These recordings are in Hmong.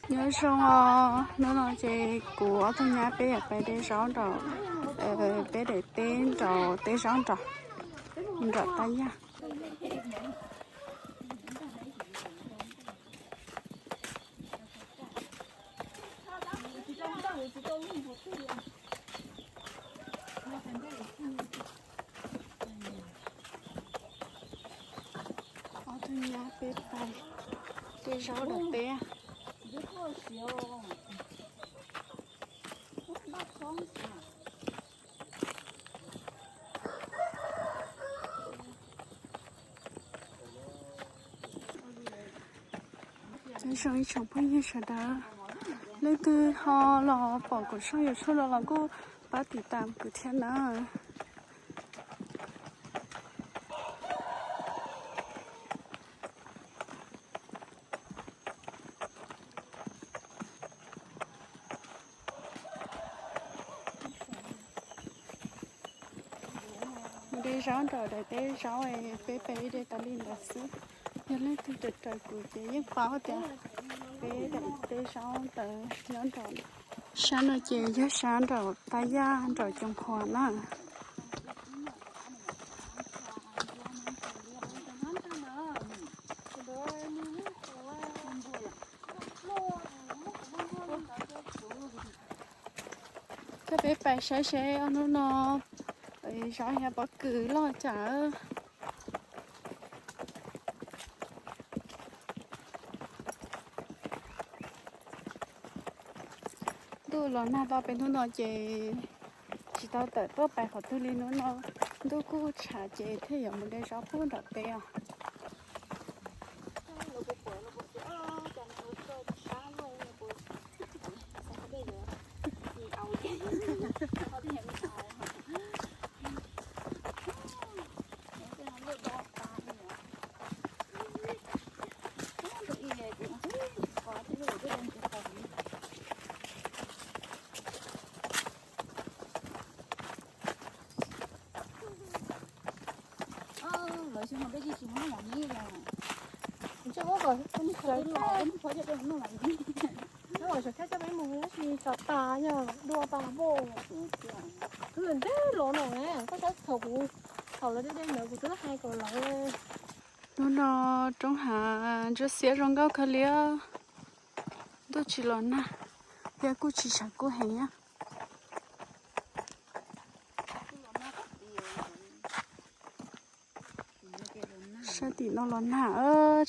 Nyob zoo os, hnub no ces kuv ob tug nyab peb yuav pais de zaub nraum peb daim teb nraum teb zaub nraum, nraum Tag Yaj. Ob tug nyab peb pais de zaub nraum teb. Nyob zoo ib tsoom phooj ywg sawv daws, leej twg ho los pom kuv tshooj YouTube no los kuj pab tiv tam kuv thiab na. Mus de zaub nraum daim teb zaub, peb pais de tas li ntawd xwb. Yog leej twg raws raws kuv ces yeej paub tias peb daim teb zaub ntawd nyob nraum. Sab no ces yog sab nraum Tag Yaj nraum Coom Phua na. Coj peb pais saib seb ob hnub no zaub hab pob kws loj cas. Ntuj los nag tau peb hnub no ces tsis tau tawm tuaj pais qhov twg li. Hnub no ntuj kuj tshav ces thiaj yuav mus de zaub pub nram teb os. Lawv xyov dej tsis tsis muab noj mov nib li. Kuv tseem muab kom lawv los, lawv kom xyov thaj coj peb mus tab sis tsov tas yog dua tas npoj. Kuv nteb los no, koj saib thaum kuv, thaum lawv de de ntawd kuv twb hais kom lawv. Hnub no roob hav ntsuab xiab zoo nkauj kawg li. Ntuj tsis los nag, thiab kuj tsis tshav kub heev. Sab tim no los nag,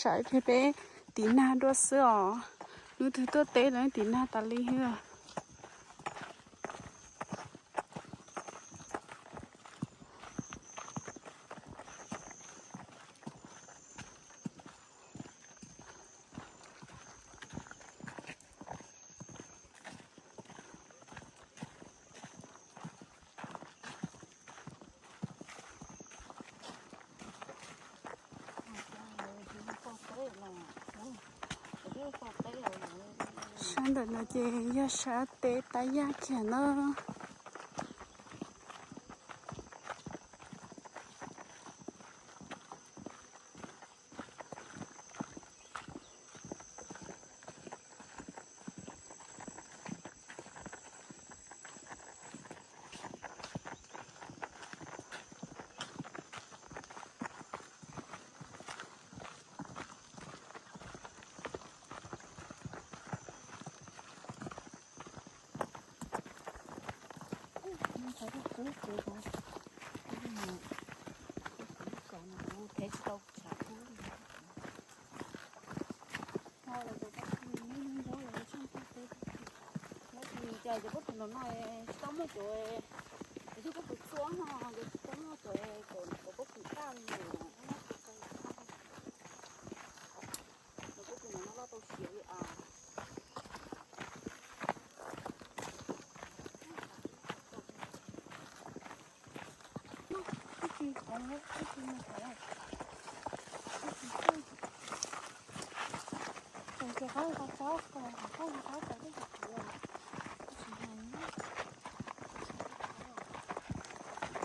tsam ib pliag peb tiv nag dua xwb os. Hnub twg tuaj teb los tiv nag tas li xwb. Sab ntawm no ces yog sab teb Tab Yaj kiag na. Cas cov pob kws no no tsis tau muaj cov, cov pob kws txua no, cov tsis tau muaj cov, cov pob kws daj li no, pob kws no loj tau siav li as.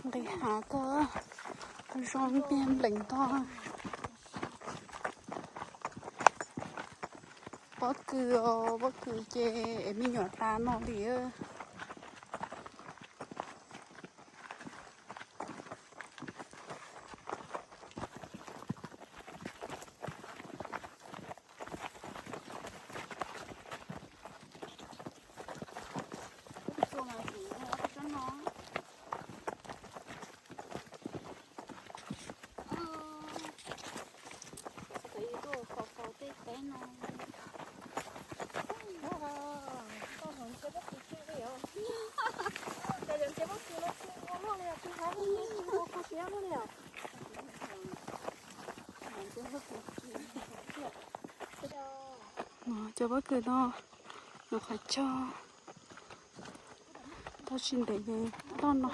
Nqis hav kawg, zoo tiag nplees tog. Pob kws os, pob kws ces es me nyuam tas no li. Tuaj faus tej teb no. Koj hov ntshe pob kws tsw li os. Ces yog ntshe pob kws no tsw ua luaj li os, tsw hav li, tsw ua kho siab luaj li os. Cov pob kws no nyuam qhuav cog, tau tsis ntev ces toj no.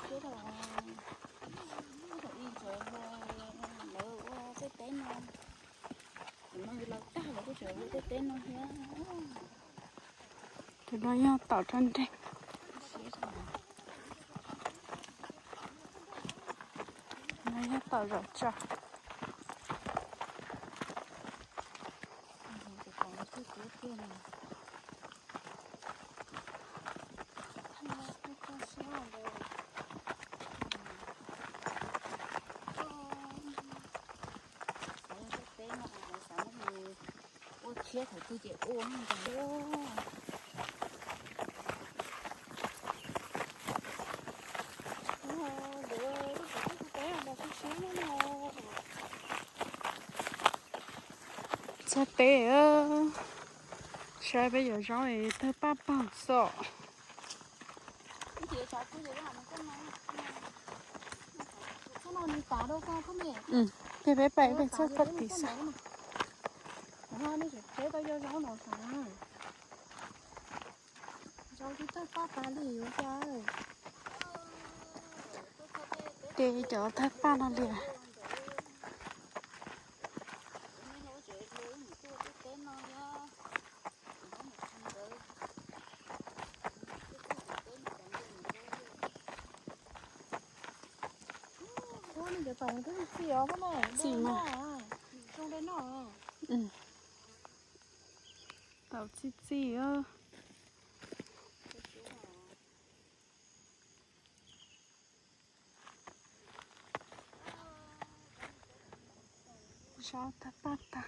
Tus no yog taum rau nreg, no yog taum zom tsaws. Ua tshiab thaum twg ces ua ntag. Txog teb, saib peb cov zaub tawg paj paug xwb. Ces peb pais peb txog tod tid xwb. Ces cov tawg paj no li. Txi mas. Taum txi txi. Zaub tawg paj tag.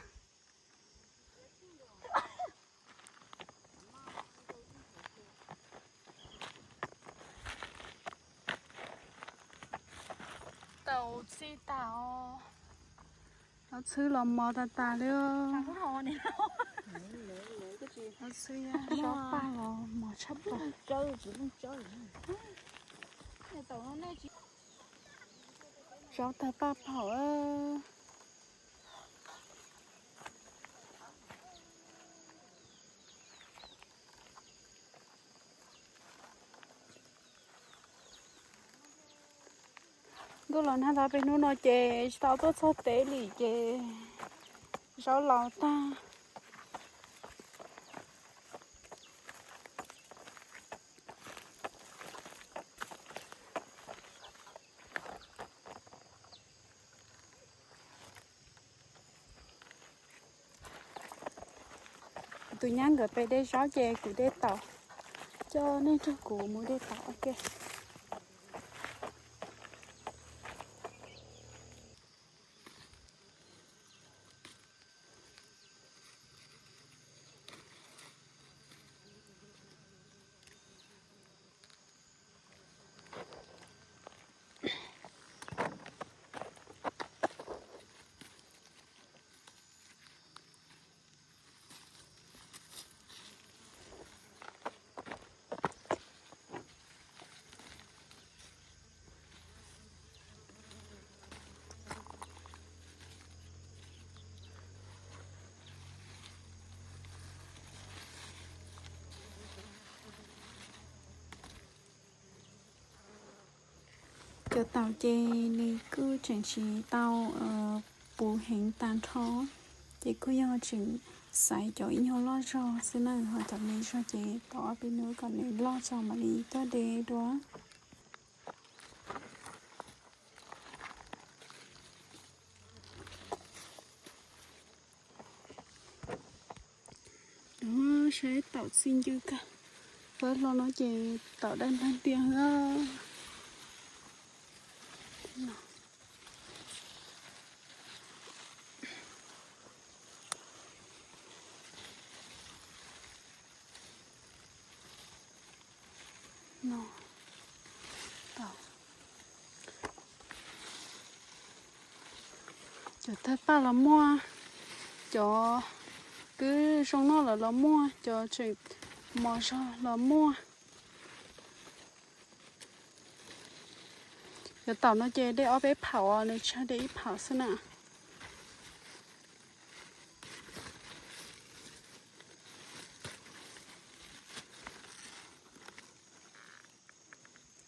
Taum txi tas os. Zaub txhwb los mos tas tas li. Zaub txhwb, zaub paj los mos tshaj plaws. Zaub tawg paj phaum. Ntuj los nag tas peb hnub no ces tsis tau tuaj txog teb li ces zaub laus tag. Tus nyab nkawd pem de zaub ces kuv de taum. Coj nej nrog kuv mus de taum ua ke. Cov taum ces nws kuj tseem tsis tau puv heev tag nrho, ces kuj yog tseem xaiv cov ib nyuag loj zog xwb na, ho cov me zog ces tos ob peb hnub kom nws loj tso mam li tuaj de dua. Saib taum txi ncw kawg. Pab hlo no ces taum dai nplag tiag. Cov tawg paj los muaj, cov twb zoo noj lawm los muaj, cov tseem mos zog los muaj. Cov taum no ces de ob peb phaum, nws tsis de ib phaum xwb na.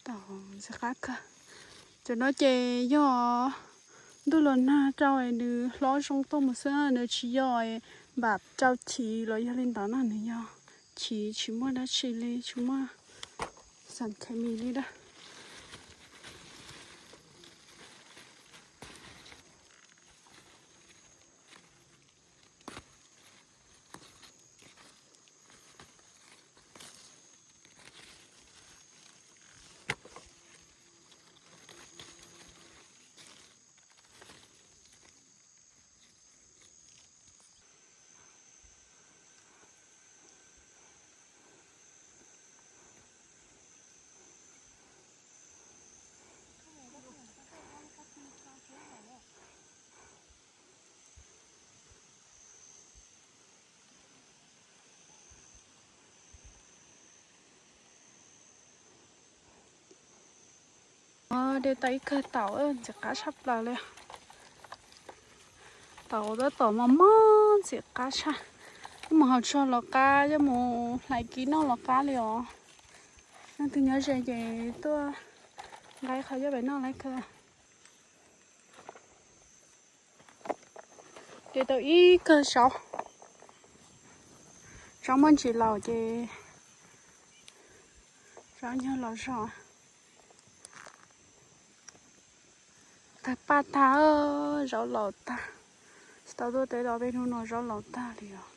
Taum ntxim qab kawg. Cov no ces yog ntuj los nag rau es nws hlob zoo tuaj mus xwb, nws tsis yog npam rau chiv los yog li ntawd na, nws yog chiv tsis muaj dab tsi li, tsis muaj xam khe mis li dab. De tau ib kawg taum ntxim qab tshaj plaws li. Taum tab tom mos mos ntxim qab tshaj. Mus hauv tsog los qab, yuav mus hlais kib noj los qab li os. Leej twg nyob ze ces tuaj nqa qhov coj pem noj lawm kawg. De tau ib kawg zaub. Zaub muaj ntsis laus ces zaub nyuag los zog. Tawg paj tag, zaub laus tag. Tsis tau tuaj teb los peb hnub no zaub laus tag li os.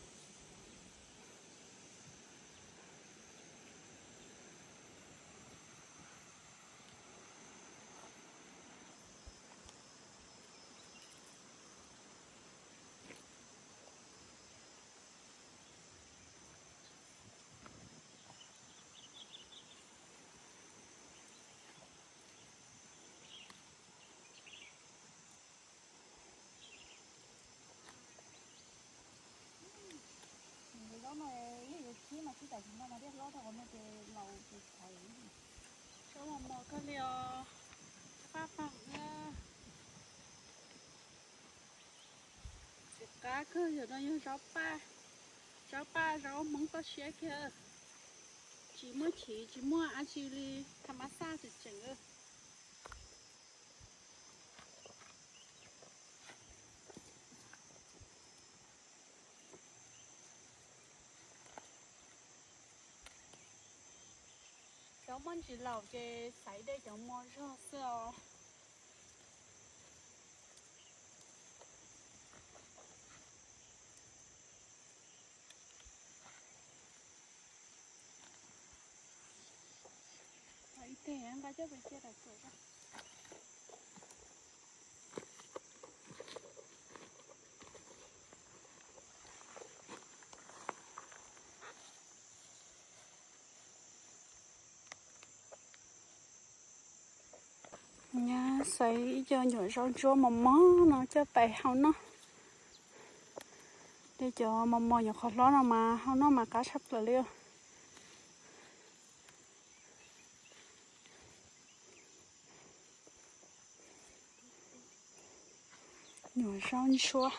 Zaub no yeej yuav khib mas khib tam sim no mas thiaj hlob tau, qhov no ces laus ces txhais. Zaub mos mos kawg li os. Paj paj. Txiv qab kawg, yog no yog zaub paj, zaub paj zaub Hmoob toj siab kiag. Tsis muaj chiv tsis muaj dab tsi li, tha mab xaj tseem tseem. Cov muaj ntsis laus ces xaiv de cov mos zog xwb os. Ib teg nqa coj pem cia tawm tuam. Nyab xaiv ib co nyuam zaub ntsuab mos mos no coj pais hau noj. De cov mos mos nyuam qhuav hlob no mas hau noj mas qab tshaj plaws li. Nyuam zaub ntsuab.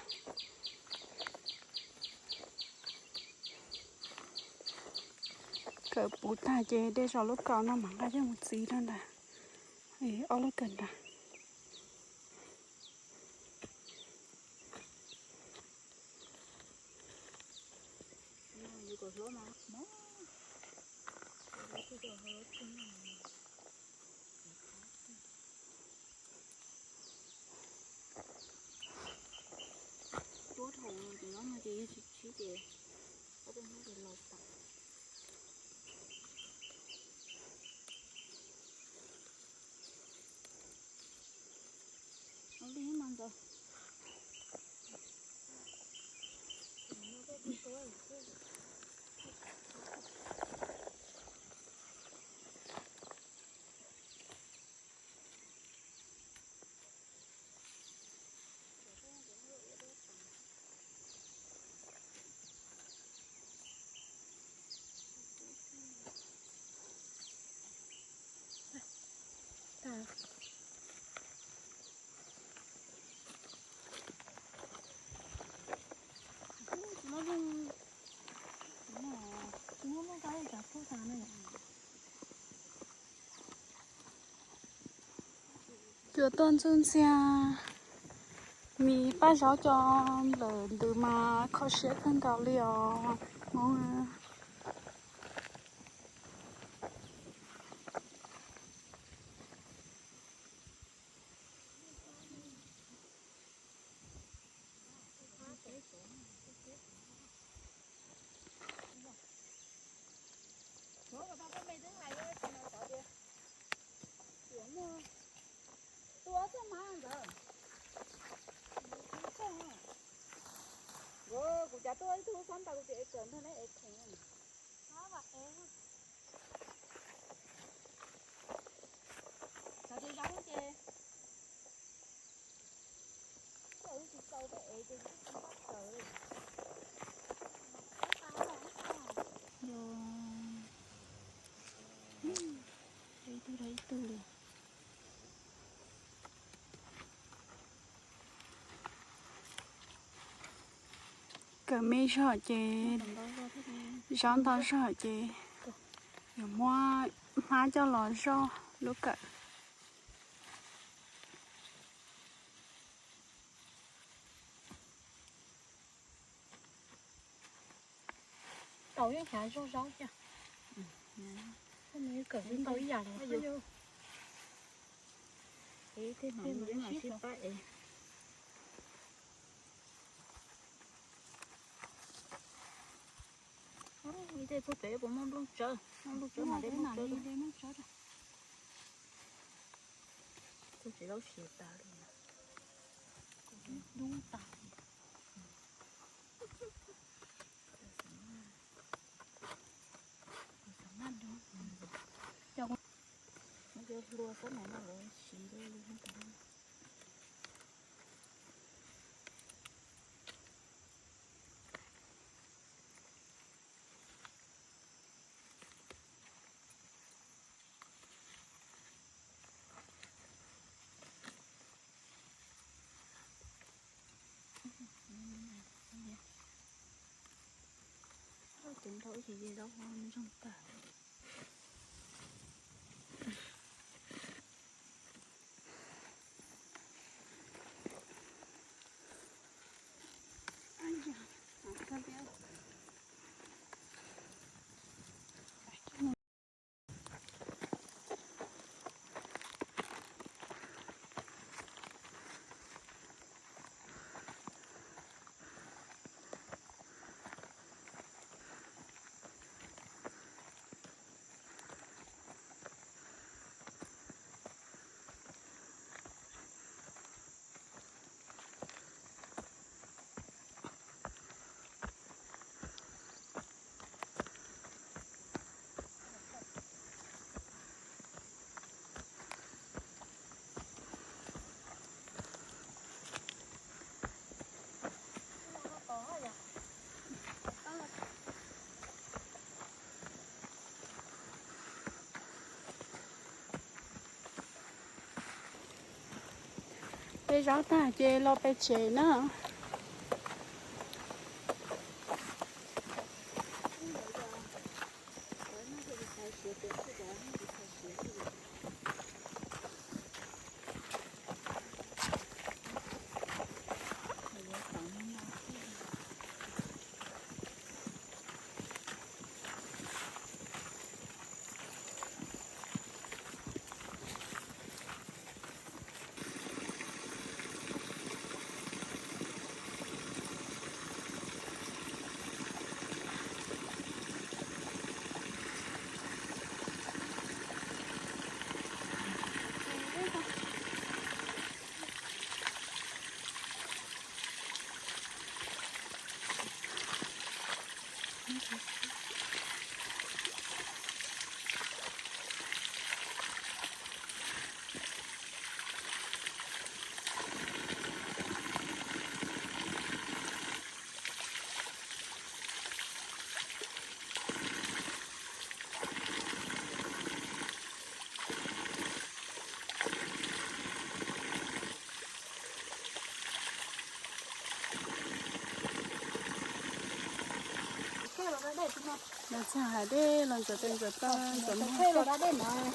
Kawm puv tag ces de zog lub kaus no mas nqa coj mus txiv rau ntawd. Ob lub kawm nrad. Tuab dhau cov no ces yog tsis khib ces ob Cua tuaj ntxuj ntxiag, mis paj zaub coj lawm ntws mas kho siab kawg nkaus li os Hmoob. Tua txoj hmab ntawd. Kuv cas tuaj ib tug xob ntas kuv tsis ev kawm nrog neb ev kheev. Xav tias zaub ces tsis tau peb ev ces tsis tau kawm. Yog ib tug rau ib tug li. Kawm me zog ces, zaub ntau zog ces yuav muab hmab coj los zoj lub kawm. Tau ib xyav zog zaub thiab. Kawm ntau ib yam li. Ib tej txog pem puas muaj nplooj tsawb, muaj nplooj tsawb mas de nplooj tsawb. Txog tsis zaub siav tas li. Dub tas. Hlua xab na no lawv siv li. Tus nrau ib yam li zaub zoo tag. Pe zaub tag ces los pe tsev na. Los txog hav dej los ntxuav tes ntxuav taw ntxuav muag.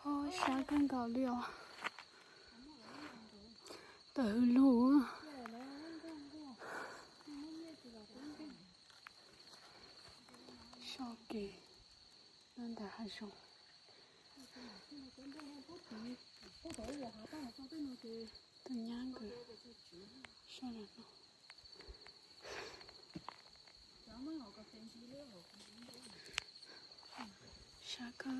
Ho sab kawg nkaus li os. Tawm hws lug. Soj kev no ntawm hav zoov. Tus nyab nkawd soj los no. Sab kawg.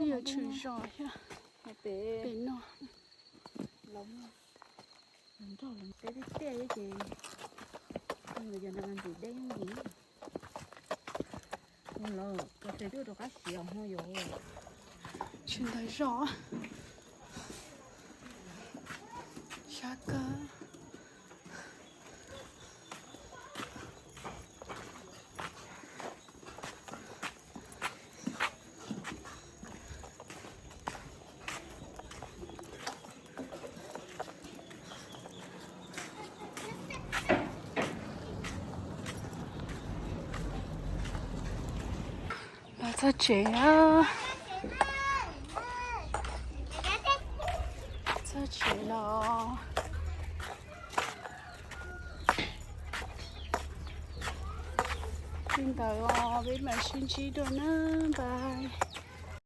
Yuav tshwm zos thiab. Pem no. Peb tiaj tiaj ces nws yog nram ntim dej yooj yim. Los koj tes twb rov qab siav ho yuav tsis ntawd zos. Sab kawg. Los txog tsev na. Txog tsev los. Li ntawd os, peb mam sib ntsib dua na, bye.